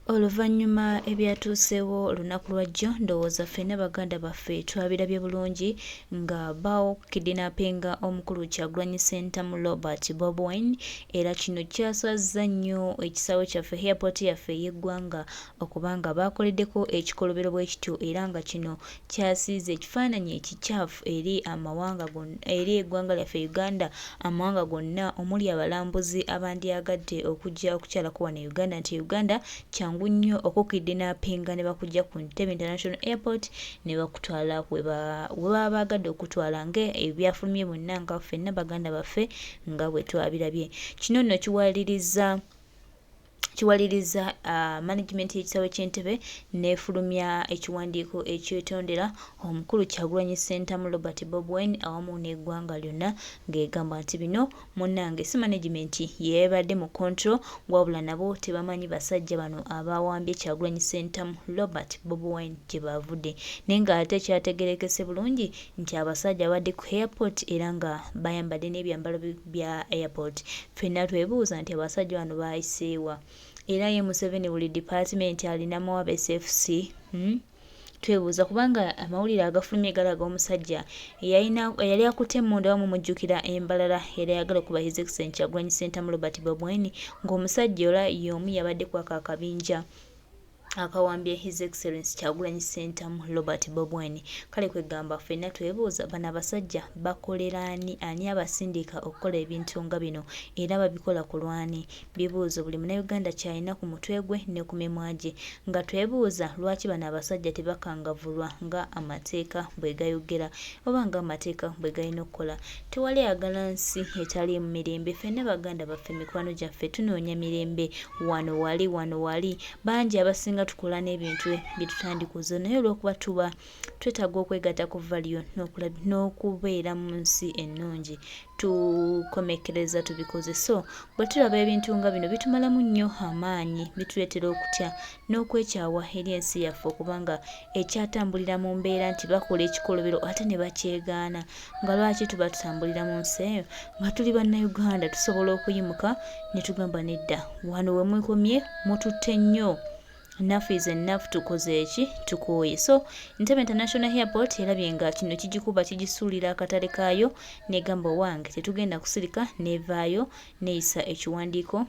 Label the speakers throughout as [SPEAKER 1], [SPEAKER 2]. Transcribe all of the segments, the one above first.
[SPEAKER 1] Oluvannyuma ebyatuuseewo olunaku lwajjo ndowooza ffenna baganda baffe twabirabye bulungi nga bakidinapinga omukulu Kyagulanyi Ssentamu Robert Bobi Wine era kino kyaswazza nnyo ekisaawe kyaffe airport yaffe ey'eggwanga okuba nga baakoleddeko ekikolobero bwe kityo era nga kino kyasiize ekifaananyi ekikyafu eri amawanga eri eggwanga lyaffe Uganda amawanga gonna omuli abalambuzi abandyagadde okujja okukyalako wano e Uganda nti Uganda kyangu nnyo okukidinapinga ne bakuggya ku Entebbe International Airport ne bakutwala we baba baagadde okutwala nga ebyafulumye bonna nga ffenna baganda baffe nga bwe twabirabye. Kino nno kiwaliriza kiwaliriza management y'ekisaawe ky'Entebbe n'efulumya ekiwandiiko ekyetondera omukulu Kyagulanyi Ssentamu Robert Bobi Wine awamu n'eggwanga lyonna ng'egamba nti bino munnange si management yeebadde mu control wabula nabo tebamanyi basajja bano abawambye Kyagulanyi Ssentamu Robert Bobi Wine gye baavudde naye ng'ate kyategeerekese bulungi nti abasajja babadde ku airport era nga bayambadde n'ebyambalo bya airport. Ffenna twebuuza nti abasajja bano baayiseewa era ye Museveni buli department alinamu aba SFC? Hmm? Twebuuza kubanga amawulire agafulumye galaga omusajja eyali akutte emmundu awamu mujjukira embalala era ayagala okuba His Excellency Kyagulanyi Ssentamu Robert Bobi Wine ng'omusajja ola y'omu yabadde kwako akabinja akawambye His Excellency Kyagulanyi Ssentamu Robert Bobi Wine. Kale kwegamba ffenna twebuuza bano abasajja bakolera ani, ani abasindika okukola ebintu nga bino era babikola ku lwani? Bibuuzo buli Munnayuganda ky'alina ku mutwe gwe ne ku mimwa gye nga twebuuza lwaki bano abasajja tebakangavvulwa nga amateeka bwe gayogera oba nga amateeka bwe galina okukola. Tewali ayagala nsi etaliimu mirembe. Ffenna baganda baffe mikwano gyaffe tunoonya mirembe wano wali wano wali. Bangi abasinga tukola n'ebintu bye tutandikoze naye olw'okuba tuba twetaaga okwegatta ku value n'okubeera mu nsi ennungi tukomekkereza tubikoze. So bwe tulaba ebintu nga bino bitumalamu nnyo amaanyi, bituleetera okutya n'okwekyawa eri ensi yaffe okuba nga ekyatambulira mu mbeera nti bakola ekikolobero ate ne bakyegaana. Nga lwaki tuba tutambulira mu nsi eyo nga tuli Bannayuganda tusobola okuyimuka ne tugamba nedda wano we mukomye mututte nnyo. Enough is enough tukoze eki tukooye. So Entebbe International Airport erabye nga kino kigikuba kigisuulira akatale kaayo negamba owange tetugenda kusirika nevaayo neyisa ekiwandiiko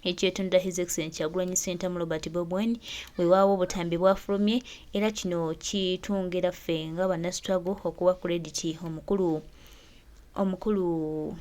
[SPEAKER 1] ekyetondera His Excellency Kyagulanyi Ssentamu Robert Bobi Wine. Weewaawo obutambi bwafulumye era kino kitwongera ffe nga bannastruggle okuwa credit omukulu omukulu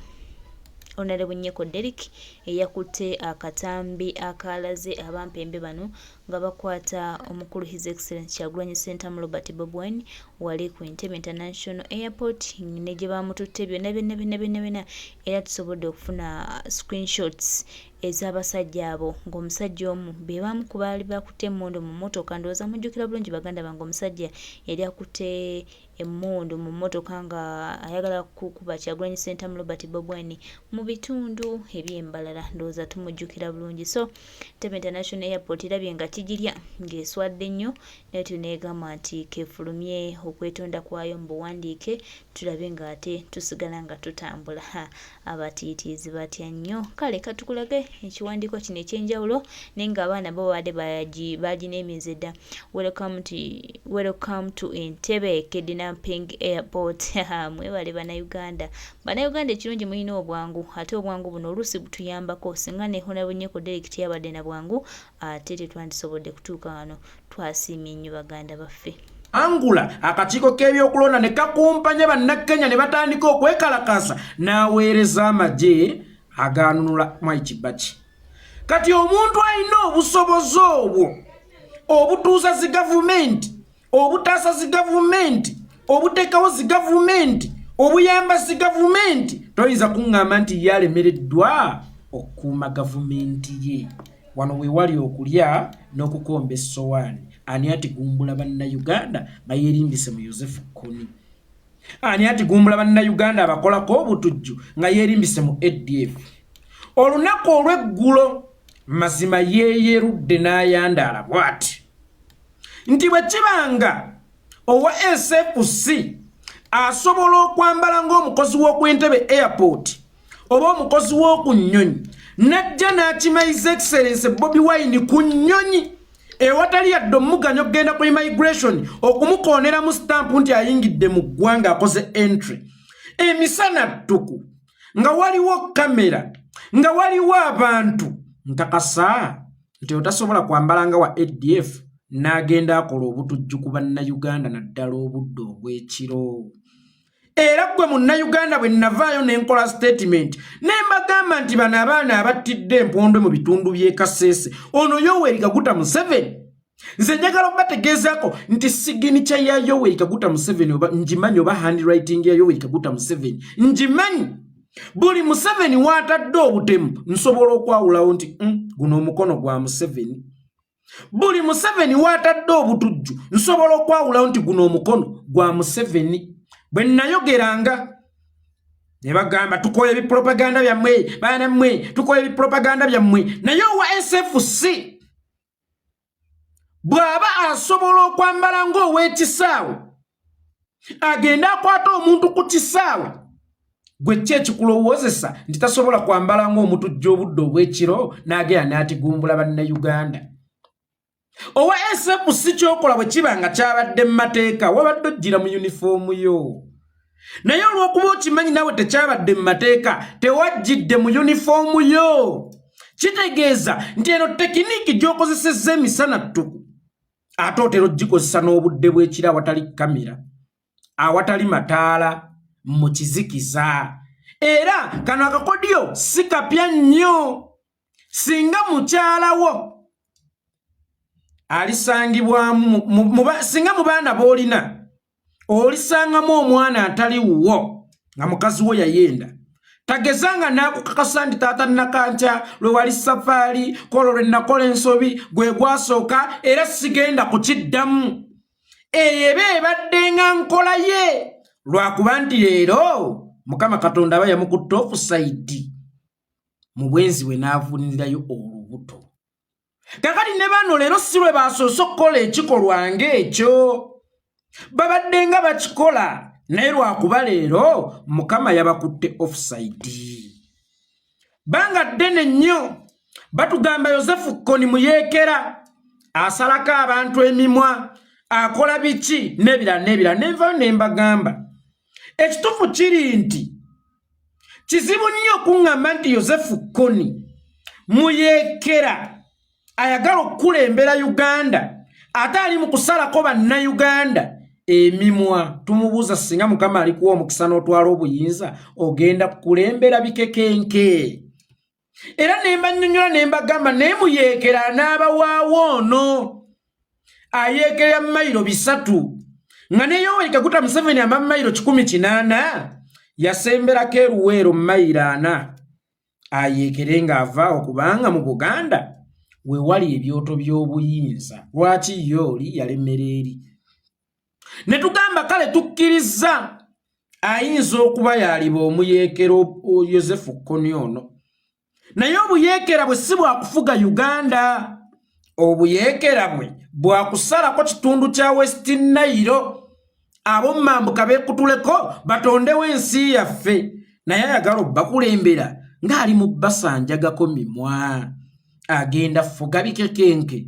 [SPEAKER 1] Honorable Nyeko Derrick eyakutte akatambi akaalaze abampembe bano nga bakwata omukulu His Excellency Kyagulanyi Ssentamu Robert Bobi Wine wali ku Entebbe International Airport ne gye baamututte byonna byonna byonna byonna byonna era tusobodde okufuna screenshots ez'abasajja abo ng'omusajja omu be bamu ku baali bakutte emmundu mu mmotoka. Ndowooza mujjukira bulungi baganda bange omusajja yali akutte emmundu mu mmotoka nga ayagala kukuba Kyagulanyi Ssentamu Robert Bobi Wine mu bitundu eby'Embalala. Ndowooza tumujjukira bulungi. So Entebbe International Airport erabye nga kigirya ng'eswadde nnyo n'etyo n'egamba nti kefulumye okwetonda kwayo mu buwandiike tulabe ng'ate tusigala nga tutambula. Abatiitiizi batya nnyo. Kale katukulage ekiwandiiko kino eky'enjawulo naye ng'abaana bo babadde bagineemiza dda. Welcome to, welcome to Entebbe Kidnapping Airport. Mwebale Bannayuganda. Bannayuganda ekirungi mulina obwangu ate obwangu buno oluusi butuyambako singa ne Honorable Nyeko Derrick teyabadde na bwangu ate tetwandisobodde kutuuka wano. Twasiimye nnyo baganda baffe.
[SPEAKER 2] Angula akakiiko k'ebyokulonda ne kakumpanya Bannakenya ne batandika okwekalakaasa n'aweereza amagye agaanunula Mwai Kibaki. Kati omuntu alina obusobozi obwo obutuusa zi gavumenti, obutaasa zi gavumenti, obuteekawo zi gavumenti, obuyamba zi gavumenti, toyinza kuŋŋamba nti ye alemereddwa okukuuma gavumenti ye. Wano we wali okulya n'okukomba essowaani. Ani atigumbula Bannayuganda nga yeerimbise mu Yosefu Kony? Ani atigumbula Bannayuganda abakolako obutujju nga yeerimbise mu ADF? Olunaku olw'eggulo mazima yeeyerudde n'ayandaala bw'ati nti bwe kiba nga owa SFC asobola okwambala ng'omukozi w'oku Entebbe Airport oba omukozi w'oku nnyonyi Najja n'akima His Excellence Bobi Wine ku nnyonyi ewatali yadde omuganya okugenda ku immigration okumukooneramu sitampu nti ayingidde mu ggwanga, akoze entry emisana ttuku, nga waliwo kamera, nga waliwo abantu. Nkakasa nti otasobola kwambala nga wa ADF n'agenda akola obutujju ku Bannayuganda, naddala obudde obw'ekiro. Era ggwe Munnayuganda, bwe navaayo ne nkola statement ne mbagamba nti bano abaana abattidde empondo mu bitundu by'e Kasese, ono Yoweri Kaguta Museveni, nze njagala okubategeezaako nti signature ya Yoweri Kaguta Museveni oba ngimanyi, oba handwriting ya Yoweri Kaguta Museveni ngimanyi. Buli Museveni waatadde obutemu nsobola okwawulawo nti guno omukono gwa Museveni. Buli Museveni waatadde obutujju nsobola okwawulawo nti guno omukono gwa Museveni. Bwe nayogeranga ne bagamba, "Tukola ebipropaganda byammwe, baana mmwe, tukola ebipropaganda byammwe." Naye owa SFC bw'aba asobola okwambala ng'ow'ekisaawe agende akwata omuntu ku kisaawe, gwe ki ekikulowoozesa nti tasobola kwambala ng'omutujja obudde obw'ekiro n'agenda n'atigumbula Bannayuganda? Owa SFC, kyokola bwe kiba nga kyabadde mu mateeka, wabadde ojjira mu yunifoomu yo. Naye olw'okuba okimanyi naawe tekyabadde mu mateeka, tewajjidde mu yunifoomu yo. Kitegeeza nti eno technique gy'okozesezza emisana ttuku, ate otera ogikozesa n'obudde bw'ekiro awatali kamera, awatali mataala, mu kizikiza. Era kano akakodyo si kapya nnyo. Singa mukyalawo alisangibwamu, singa mu baana b'olina olisangamu omwana atali wuwo nga mukazi wo yayenda, tagezanga n'akukakasa nti, "Taata Nakanca, lwe wali safaari kolo lwe nakola ensobi gwe gwasooka era sigenda kukiddamu." Eyo eba ebadde nga nkola ye, lwakuba nti leero Mukama Katonda aba yamukutte offside mu bwenzi bwe n'avunirayo olubuto. Kakati ne bano leero si lwe basoose okukola ekikolwa ng'ekyo, babadde nga bakikola, naye lwakuba leero Mukama yabakutte offside. Banga ddene nnyo batugamba Yosefu Koni muyeekera asalako abantu emimwa, akola biki n'ebirala n'ebirala. Nenvayo ne mbagamba, ekituufu kiri nti kizibu nnyo okuŋŋamba nti Yosefu Koni muyeekera ayagala okukulembera Uganda ate ali mu kusalako Bannayuganda emimwa. Tumubuuza, singa Mukama alikuwa omukisa n'otwala obuyinza, ogenda kukulembera bikekenke? Era ne mbanyonnyola ne mbagamba, naye muyeekera anaabawaawo ono ayeekerera mayiro 300, nga ne Yoweri Kaguta Museveni amba mayiro 180, yasemberako eruweero mayiro 40 ayeekere ng'avaawo, kubanga mu Buganda we wali ebyoto by'obuyinza. Lwaki ye oli yalemera eri? Ne tugamba, kale tukkiriza ayinza okuba yaliba omuyeekera Yosefu Koni ono, naye obuyeekera bwe si bwakufuga Uganda. Obuyeekera bwe bwakusalako kitundu kya West Nile, ab'omumambuka beekutuleko batondewo ensi yaffe. Naye ayagala obbakulembera ng'ali mu bbasanjagako mimwa, agenda fuga bikekenke.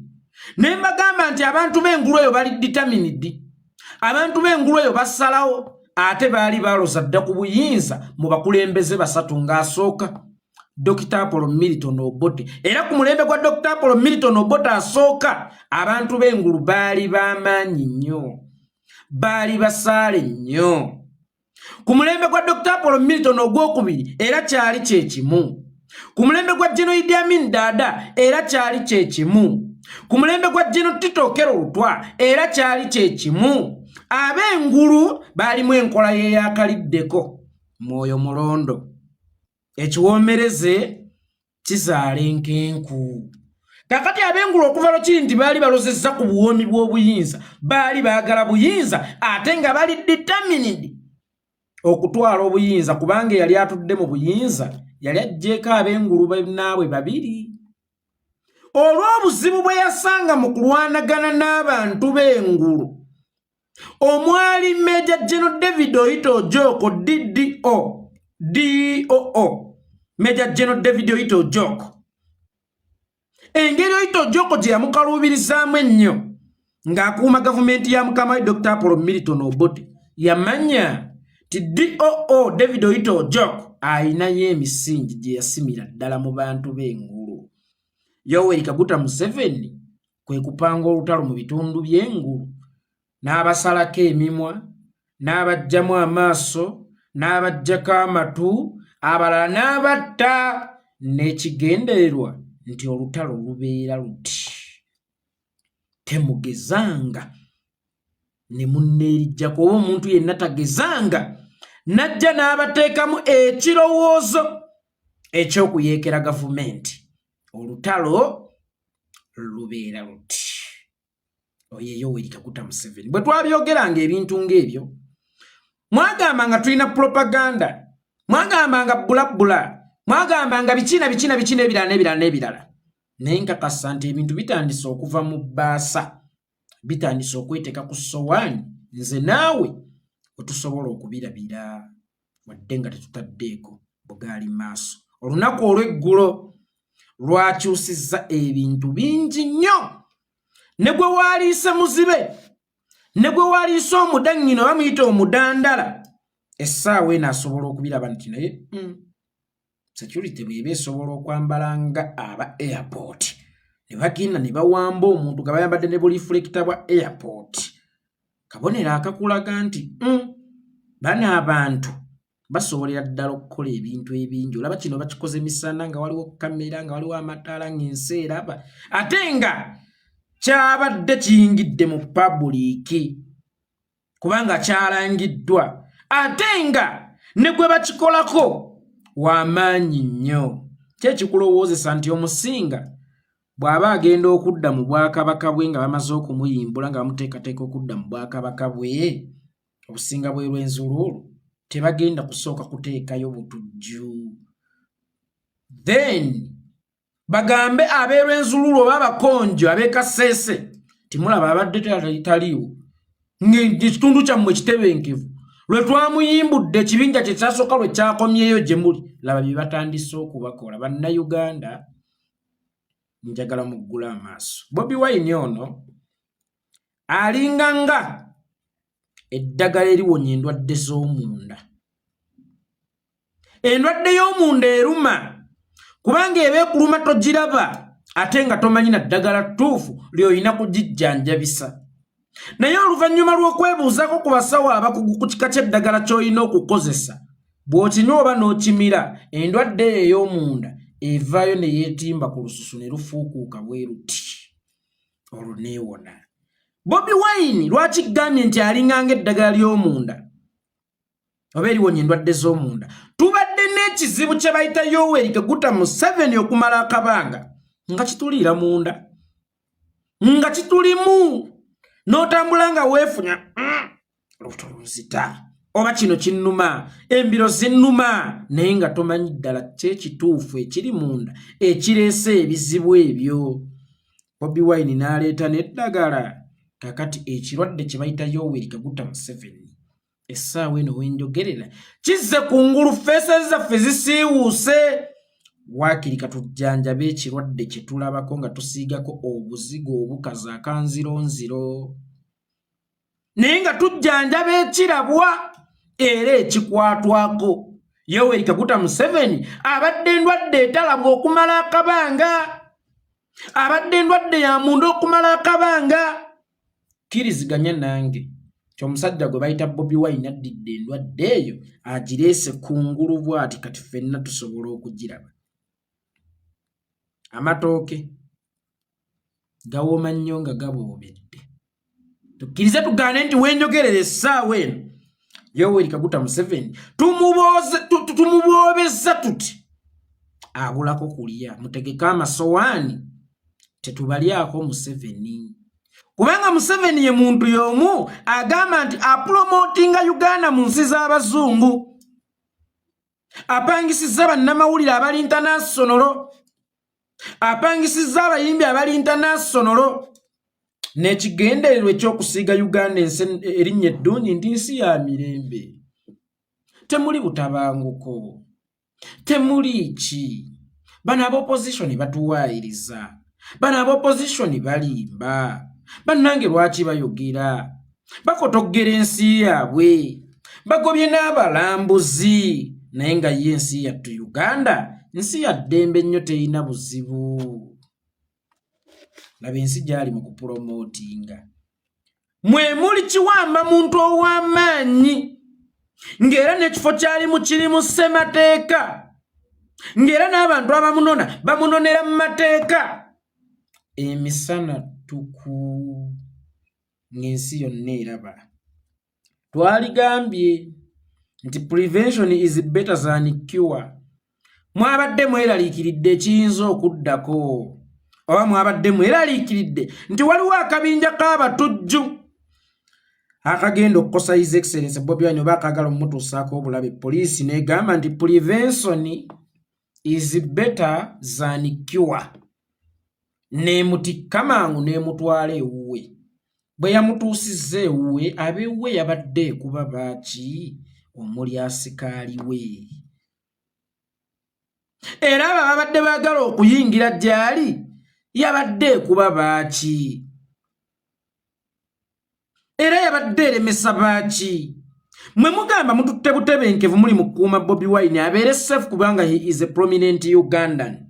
[SPEAKER 2] Ne mbagamba nti abantu b'engulu eyo bali determined, abantu b'engulu eyo basalawo. Ate baali baloza dda ku buyinza mu bakulembeze basatu, ng'asooka Dr Apollo Milton Obote. Era ku mulembe gwa Dr Apollo Milton Obote asooka, abantu b'engulu baali b'amaanyi nnyo, baali basaale nnyo. Ku mulembe gwa Dr Apollo Milton ogwokubiri era kyali kyekimu. Ku mulembe gwa General Idi Amin Dada era kyali kyekimu. Ku mulembe gwa General Tito Okello Lutwa era kyali kyekimu. Ab'engulu baalimu enkola yeyakaliddeko mwoyo mulondo, ekiwoomereze kizaala enkenku. Kakati ab'engulu okuva lwekiri nti baali balozezza ku buwoomi bw'obuyinza, baali baagala buyinza, ate nga bali determined okutwala obuyinza, kubanga eyali atudde mu buyinza yali aggyeeko ab'engulu bannaabwe babiri olw'obuzibu bwe yasanga mu kulwanagana n'abantu b'engulu, omwali Major General David Oyite Ojoko, DDO, DOO. Major General David Oyite Ojok. Engeri Oyite Ojok gye yamukaluubirizaamu ennyo ng'akuuma gavumenti ya mukama we Dr. Apollo Milton Obote, yamanya nti DOO David Oyite Ojok ayinayo emisingi gye yasimira ddala mu bantu b'engulu. Yoweri Kaguta Museveni kwe kupanga olutalo mu bitundu by'engulu n'abasalako emimwa, n'abaggyamu amaaso, n'abaggyako amatu, abalala n'abatta n'ekigendererwa nti olutalo lubeera luti, temugezanga ne munneerijjako oba omuntu yenna tagezanga n'ajja n'abateekamu ekirowoozo eky'okuyeekera gavumenti. Olutalo lubeera luti. Oyo Yoweri Kaguta Museveni. Bwe twabyogeranga ebintu ng'ebyo, mwagamba nga tulina propaganda, mwagamba nga bbulabbula, mwagamba nga biki na biki na biki n'ebirala n'ebirala n'ebirala. Naye nkakasa nti ebintu bitandise okuva mu bbaasa, bitandise okweteeka ku ssowaani, nze naawe wetusobola okubirabira wadde nga tetutaddeeko bugaali maaso. Olunaku olw'eggulo lwakyusizza ebintu bingi nnyo. Ne gwe waaliise muzibe, ne gwe waaliise omudannyino bamuyita omudandala, essaawa eno asobola okubiraba nti naye security bw'eba esobola okwambala nga aba airport ne bagenda ne bawamba omuntu nga bayambadde ne bulifulekita bwa airport, kabonero akakulaga nti bano abantu basobolera ddala okukola ebintu ebingi. Olaba kino bakikoze misana nga waliwo kamera, nga waliwo amataala, ng'ensi eraba, ate nga kyabadde kiyingidde mu public kubanga kyalangiddwa, ate nga ne gwe bakikolako w'amaanyi nnyo. Kyekikulowoozesa nti omusinga bw'aba agenda okudda mu bwakabaka bwe nga bamaze okumuyimbula, nga bamuteekateeka okudda mu bwakabaka bwe obusinga bwe Rwenzururu, tebagenda kusooka kuteekayo butujju then bagambe ab'e Rwenzururu oba abakonjo ab'e Kasese timulaba abadde taliiwo, ng'ekitundu kyammwe kitebenkevu lwe twamuyimbudde, ekibinja kye kyasooka lwe kyakomyeyo gye muli. Laba bye batandise okubakola. Bannayuganda, njagala muggule amaaso. Bobi Wine ono alinga nga eddagala eriwonya endwadde z'omunda. Endwadde y'omunda eruma kubanga eba ekuluma togiraba, ate nga tomanyi na ddagala ttuufu ly'olina kugijjanjabisa. Naye oluvannyuma lw'okwebuuzaako ku basawo abakugu ku kika ky'eddagala ky'olina okukozesa, bw'okinywa oba n'okimira, endwadde eyo ey'omunda evaayo ne yeetimba ku lususu ne lufuukuuka bwe luti, olwo neewona. Bobi Wine lwaki gambye nti alinganga eddagala ly'omunda oba eriwonya endwadde z'omunda? Tubadde n'ekizibu kye bayita Yoweri Kaguta Museveni okumala akabanga nga kituliira munda, nga kitulimu, n'otambula nga weefunya, lubuto lunzita, oba kino kinnuma, embiro zinnuma, naye nga tomanyi ddala kyekituufu ekiri munda ekireese ebizibu ebyo. Bobi Wine n'aleeta n'eddagala. Kakati ekirwadde kye bayita Yoweri Kaguta Museveni essaawa eno wenjogerera kizze ku ngulu, feesi zaffe zisiiwuuse. Waakiri katujjanjabe ekirwadde kye tulabako nga tusiigako obuzigo obukaza akanzironziro, naye nga tujjanjaba ekirabwa era ekikwatwako. Yoweri Kaguta Museveni abadde endwadde etalabwa okumala akabanga, abadde endwadde ya munda okumala akabanga. Kkiriziganya nange nti omusajja gwe bayita Bobi Wine addidde endwadde eyo agireese kungulu bw'ati, kati ffenna tusobola okugiraba. Amatooke gawooma nnyo nga gaboobedde. Tukkirize tugaane nti wenjogerera essaawa eno Yoweri Kaguta Museveni tumuboobezza tuti abulako kulya. Mutegeke amasowaani, tetubalyako Museveni, kubanga Museveni ye muntu y'omu agamba nti apromotinga Uganda mu nsi z'abazungu, apangisizza bannamawulire abali international, apangisizza abayimbi abali international n'ekigendererwa eky'okusiiga Uganda ensi erinnya eddungi nti nsi ya mirembe, temuli butabanguko. Temuli ki? Bano aba opposition batuwaayiriza, bano aba opposition balimba. Bannange lwaki bayogera? Bakotoggera ensi yaabwe, bagobye n'abalambuzi, naye nga ye ensi yattu Uganda nsi ya ddembe nnyo, terina buzibu. Laba ensi gy'ali mu kupulomootinga. Mwe muli kiwamba muntu ow'amaanyi, ng'era n'ekifo kyalimu kiri mu ssemateeka, ng'era n'abantu abamunona bamunonera mu mateeka. Emisana ttuku ng'ensi yonna eraba. Twaligambye nti prevention is better than cure. Mwabadde mweraliikiridde ekiyinza okuddako, oba mwabadde mweraliikiridde nti waliwo akabinja k'abatujju akagenda okukosa His Excellence Bobi Wine oba akaagala omutuusaako obulabe. Poliisi n'egamba nti prevention is better than cure, n'emutikka mangu n'emutwala ewuwe. Bwe yamutuusizza ewuwe, ab'ewuwe yabadde ekuba baaki omuli asikaali we, era abo ababadde baagala okuyingira gy'ali yabadde ekuba baaki, era yabadde eremesa baaki. Mwe mugamba mututte butebenkevu, muli mu kukuuma Bobi Wine abeere safe kubanga he is a prominent Ugandan,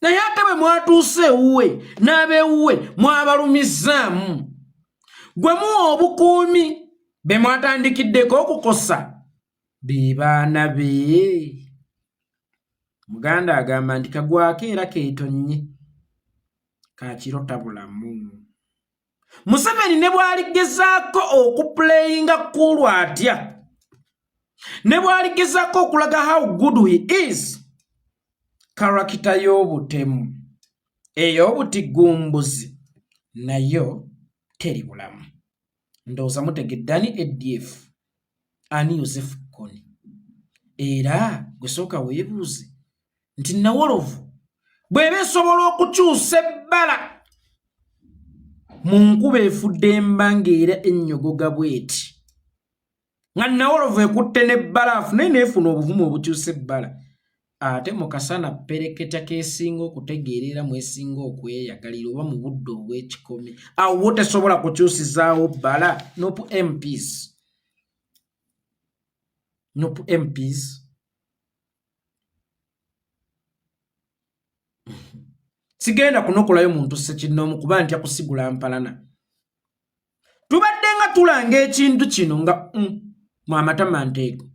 [SPEAKER 2] naye ate bwe mwatuuse ewuwe n'ab'ewuwe mwabalumizzaamu. Gwe muwa obukuumi be mwatandikiddeko okukosa be baana be. Muganda agamba nti kagwako era keetonnye kakiro tabulamu. Museveni ne bw'aligezaako okupuleyinga kuulu atya, ne bw'aligezaako okulaga how good he is, karakita y'obutemu ey'obutigumbuzi nayo teri bulamu. Ndowooza mutegedde ani ADF, ani Yosefu Kony. Era gwe sooka weebuuze nti nawolovu bw'eba esobola okukyusa ebbala mu nkuba efudde emba ng'era ennyogoga bw'eti, nga nawolovu ekutte n'ebbalaafu naye neefuna obuvumu obukyusa ebbala, ate mu kasana ppereketya k'esinga okutegeera era mwesinga okweyagalira oba mu budde obw'ekikome, awo wo tesobola kukyusizaawo bbala. Nup MPs, Nup MPs, sigenda kunokolayo muntu ssekinnoomu kuba ntya kusigula mpalana. Tubadde nga tulanga ekintu kino nga mwamatama nteeko,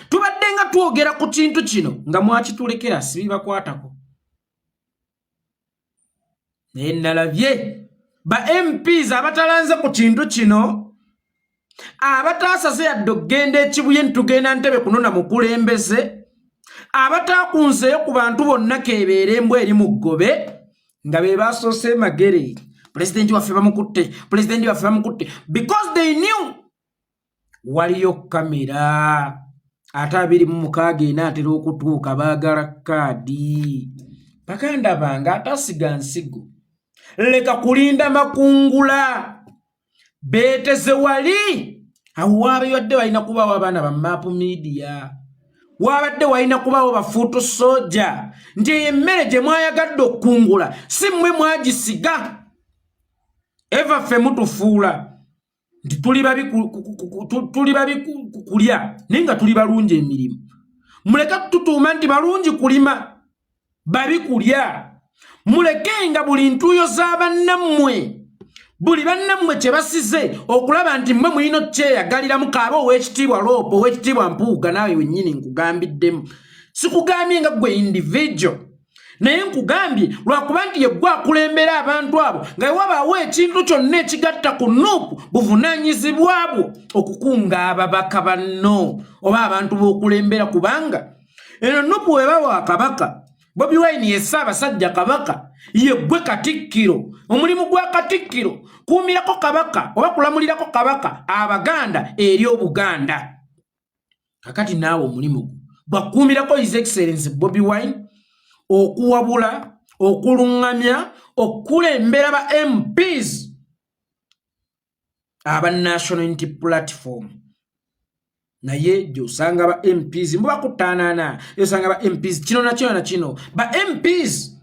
[SPEAKER 2] tubadde nga twogera ku kintu kino nga mwakitulekera, sibibakwatako, naye nalabye ba MPs abatalanze ku kintu kino, abataasaze yadde okugenda ekibuye ntitugenda ntebe kunona mukulembeze, abataakunzeeyo ku bantu bonna keebeera embwa eri mu ggobe, nga be basoose emagere, pulezidenti waffe bamukutte, pulezidenti waffe bamukutte, because they knew waliyo kamera. Ate 26 enaatera okutuuka, baagala kaadi. Baganda bange, atasiga nsigo leka kulinda makungula. Beeteze wali awo, waabadde walina kubaawo abaana ba Map Media, waabadde walina kubaawo bafuutu soja, nti eyo emmere gye mwayagadde okukungula si mmwe mwagisiga. Eva ffe mutufuula nti tuli babi tuli babi kulya, naye nga tuli balungi emirimu. Muleke tutuuma nti balungi kulima, babi kulya. Muleke nga buli ntuuyo za bannammwe, buli bannammwe kye basize okulaba nti mmwe mulina okukyeyagaliramu. Kaaba ow'ekitiibwa Loopo, ow'ekitiibwa Mpuuga, naawe wennyini nkugambiddemu. Sikugambye nga ggwe individual, naye nkugambye lwakuba nti yeggwe akulembera abantu abo, nga wewabaawo ekintu kyonna ekigatta ku Nuupu, buvunaanyizibwa bwo okukunga ababaka banno oba abantu b'okulembera, kubanga eno Nuupu webawa kabaka Bobi Wine ye Ssaabasajja Kabaka, yeggwe Katikkiro. Omulimu gwa Katikkiro kuumirako Kabaka oba kulamulirako Kabaka Abaganda eri Obuganda. Kakati naawe omulimu gwo gwakuumirako His Excellence Bobi Wine, okuwabula, okuluŋŋamya, okukulembera ba MPs aba National Unity Platform. Naye gyosanga ba MPs mbu bakuttaanaana, gyosanga ba MPs kino nakyo na kino, ba MPs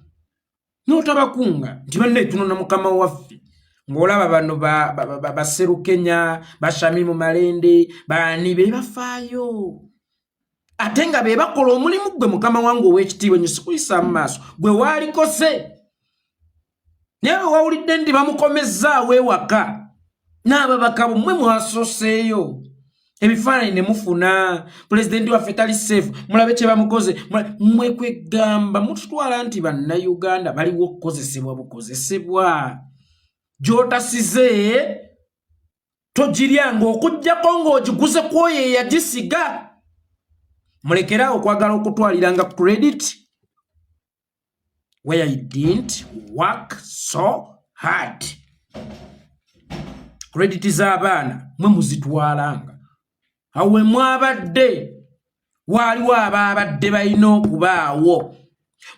[SPEAKER 2] n'otabakunga nti banne tunona mukama waffe, ng'olaba bano baserukenya bashamimu malende baani be bafaayo, ate nga be bakola omulimu gwe mukama wange ow'ekitiibwa nyo sikuyisaamu maaso gwe waalikose. Naye bwe wawulidde nti bamukomezzaawo ewaka n'ababaka bumwe mwasoseeyo ebifaananyi ne mufuna pulezidenti waffe tali safe, mulabe kye bamukoze. Mwe kwegamba mututwala nti bannayuganda baliwo okukozesebwa bukozesebwa, gy'otasize togiryanga okuggyako ng'ogiguze ku oyo eyagisiga. Mulekeraawo okwagala okutwaliranga credit where you didn't work so hard. Credit z'abaana mwe muzitwalanga awo we mwabadde waaliwo abaabadde balina okubaawo.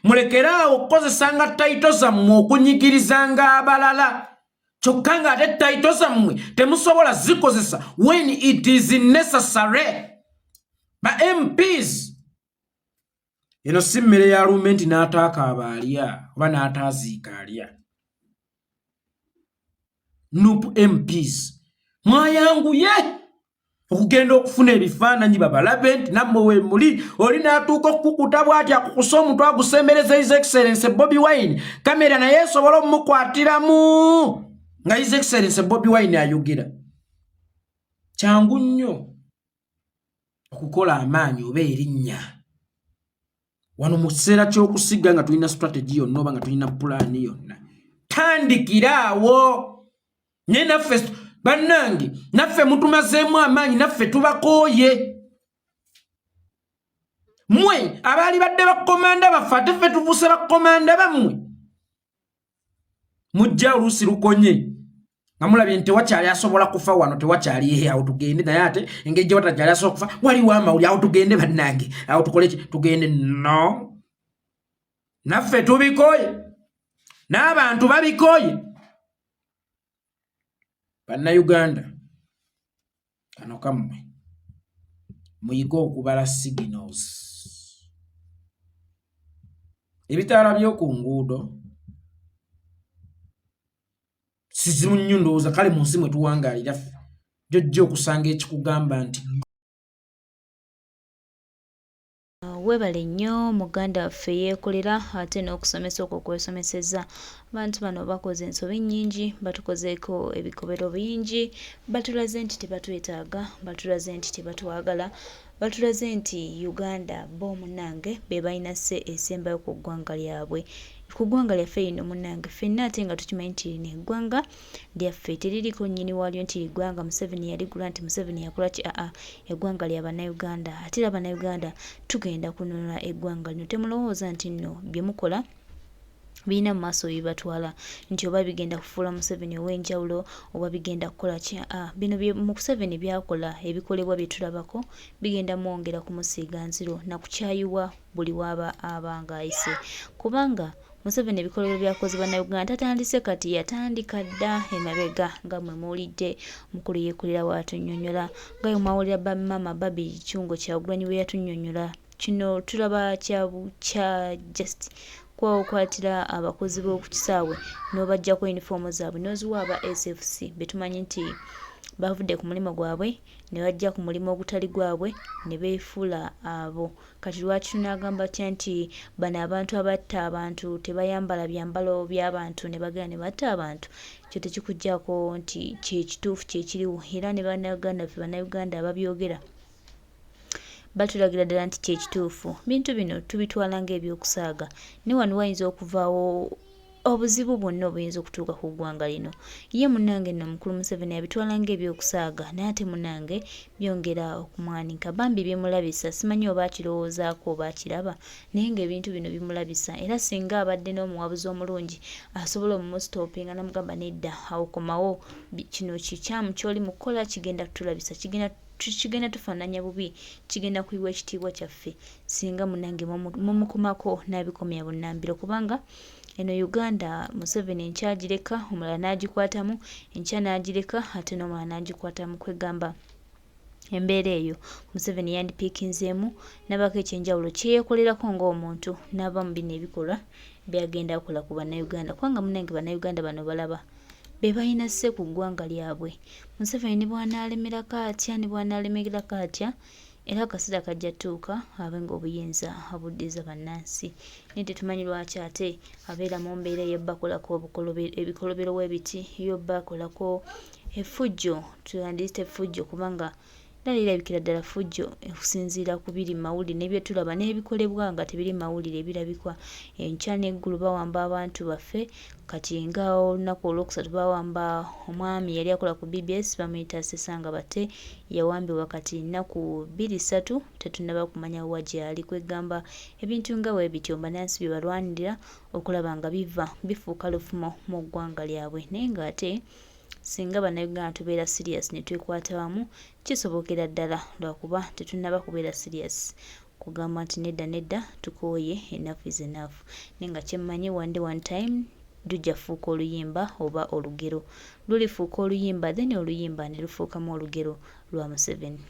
[SPEAKER 2] Mulekeraawo okukozesanga title zammwe okunyigirizanga abalala, kyokka ng'ate title zammwe temusobola zikozesa when it is necessary. Ba MPs, eno si mmere ya lumbe nti n'ataakaaba alya oba n'ataaziika alya. NUP MPs, mwayanguye okugenda okufuna ebifaananyi babalabe nti nammwe wemuli. Oli n'atuuka okukukuta bw'ati akukusa omutwe agusembereza His Excellence Bobi Wine, kamera naye esobola omumukwatiramu nga His Excellence Bobi Wine ayogera. Kyangu nnyo okukola amaanyi oba erinnya wano mu kiseera ky'okusiga nga tulina strategy yonna oba nga tulina pulaani yonna, tandikiraawo. Naye naffe bannange, naffe mutumazeemu amaanyi, naffe tubakooye. Mmwe abaali badde bakomanda baffe, ate ffe tufuuse bakomanda bammwe. Mujja oluusi lukonye nga mulabye nti tewakyali asobola kufa wano, tewakyali ehe, awo tugende. Naye ate engeri gye watakyali asobola kufa, waliwo amawuli, awo tugende bannange, awo tukole ki, tugende. No, naffe tubikoye n'abantu babikoye. Bannayuganda, kano kammwe, muyige okubala signals, ebitaala by'oku nguudo sizibu nnyo ndowooza. Kale mu nsi mwe tuwangaalira ffe, jojja okusanga ekikugamba nti
[SPEAKER 1] Webale nnyo muganda waffe Yeekolera ate n'okusomesa okwo kw'osomesezza. Abantu bano bakoze ensobi nnyingi, batukozeeko ebikobero bingi, batulaze nti tebatwetaaga, batulaze nti tebatwagala, batulaze nti Uganda bo munnange be balina say esembayo ku ggwanga lyabwe. Ku ggwanga lyaffe lino munnange ffenna ate nga tukimanyi nti lino eggwanga lyaffe teririko nnyini waalyo nti eggwanga Museveni yaligula nti Museveni yakola ki, aa eggwanga lya Bannayuganda ate era Bannayuganda tugenda kununula eggwanga lino. Temulowooza nti nno bye mukola birina mu maaso bibatwala nti oba bigenda kufuula Museveni ow'enjawulo oba bigenda kukola ki, aa bino bye Museveni by'akola ebikolebwa bye tulabako bigenda mwongera kumusiiga nziro na kukyayiwa buli w'aba aba ng'ayise kubanga Museveni ebikolobero by'akoze Bannayuganda tatandise kati, yatandika dda emabega nga mwe muwulidde omukulu Yekolera bw'atunnyonnyola, nga bwe mwawulira ba maama Barbie Itungo Kyagulanyi bwe yatunnyonnyola. Kino tulaba kya kya just kuba okwatira abakozi b'oku kisaawe n'obaggyako yunifoomu zaabwe n'oziwa aba SFC be tumanyi nti bavudde ku mulimu gwabwe ne bajja ku mulimu ogutali gwabwe ne beefuula abo. Kati lwaki tunagamba tutya nti bano abantu abatta abantu tebayambala byambalo by'abantu ne bagenda ne batta abantu? Ekyo tekikuggyako nti kye kituufu kye kiriwo era ne bannayuganda ffe bannayuganda ababyogera batulagira ddala nti kye kituufu. Bintu bino tubitwala ng'ebyokusaaga ne wano wayinza okuvaawo obuzibu bwonna obuyinza okutuuka ku ggwanga lino. Ye munnange nno mukulu Museveni abitwala ng'ebyokusaaga naye ate munnange byongera okumwanika. Bambi bimulabisa simanyi oba akirowoozaako oba akiraba naye ng'ebintu bino bimulabisa era singa abadde n'omuwabuzi omulungi asobola omumusitoopinga n'amugamba nedda awo komawo kino kikyamu ky'oli mu kukola kigenda kutulabisa kigenda kigenda tufaananya bubi kigenda kuyiwa ekitiibwa kyaffe singa munnange mumukomako n'abikomya bunnambiro kubanga Eno Uganda Museveni enkya agireka omulala n'agikwatamu, enkya n'agireka ate n'omulala n'agikwatamu kwegamba Embeera eyo Museveni yandipiikinzeemu n'abaako ekyenjawulo kyeyekolerako ng'omuntu n'ava mu bino ebikolwa by'agenda akola ku Bannayuganda kubanga munnange Bannayuganda bano balaba be balina sse ku ggwanga lyabwe. Museveni ne bw'anaalemerako atya ne bw'anaalemerako atya era akaseera kajja tuuka abe ng'obuyinza abuddiza bannansi naye tetumanyi lwaki ate abeera mu mbeera ey'obbakolako ebikolobero w'ebiti ey'obbakolako effujjo tuyandiyite effujjo kubanga era lirabikira ddala ffujjo okusinziira ku biri mu mawulire ne bye tulaba n'ebikolebwa nga tebiri mu mawulire ebirabikwa enkya n'eggulo bawamba abantu baffe kati nga olunaku olwokusatu bawamba omwami yali akola ku BBS bamuyita Ssesanga Batte yawambibwa kati nnaku bbiri ssatu tetunnaba kumanya wa gyali kweggamba ebintu nga bwe bityo bannansi bye balwanirira okulaba nga biva bifuuka lufumo mu ggwanga lyabwe naye ng'ate Singa bannayuganda tubeera serious netwekwata wamu kisobokera ddala lwakuba tetunaba kubeera serious kugamba nti nedda nedda tukooye enough is enough naye nga kyemmanyi one day one time lujja fuuka oluyimba oba olugero lulifuuka oluyimba then oluyimba nelufuukamu olugero lwa Museveni.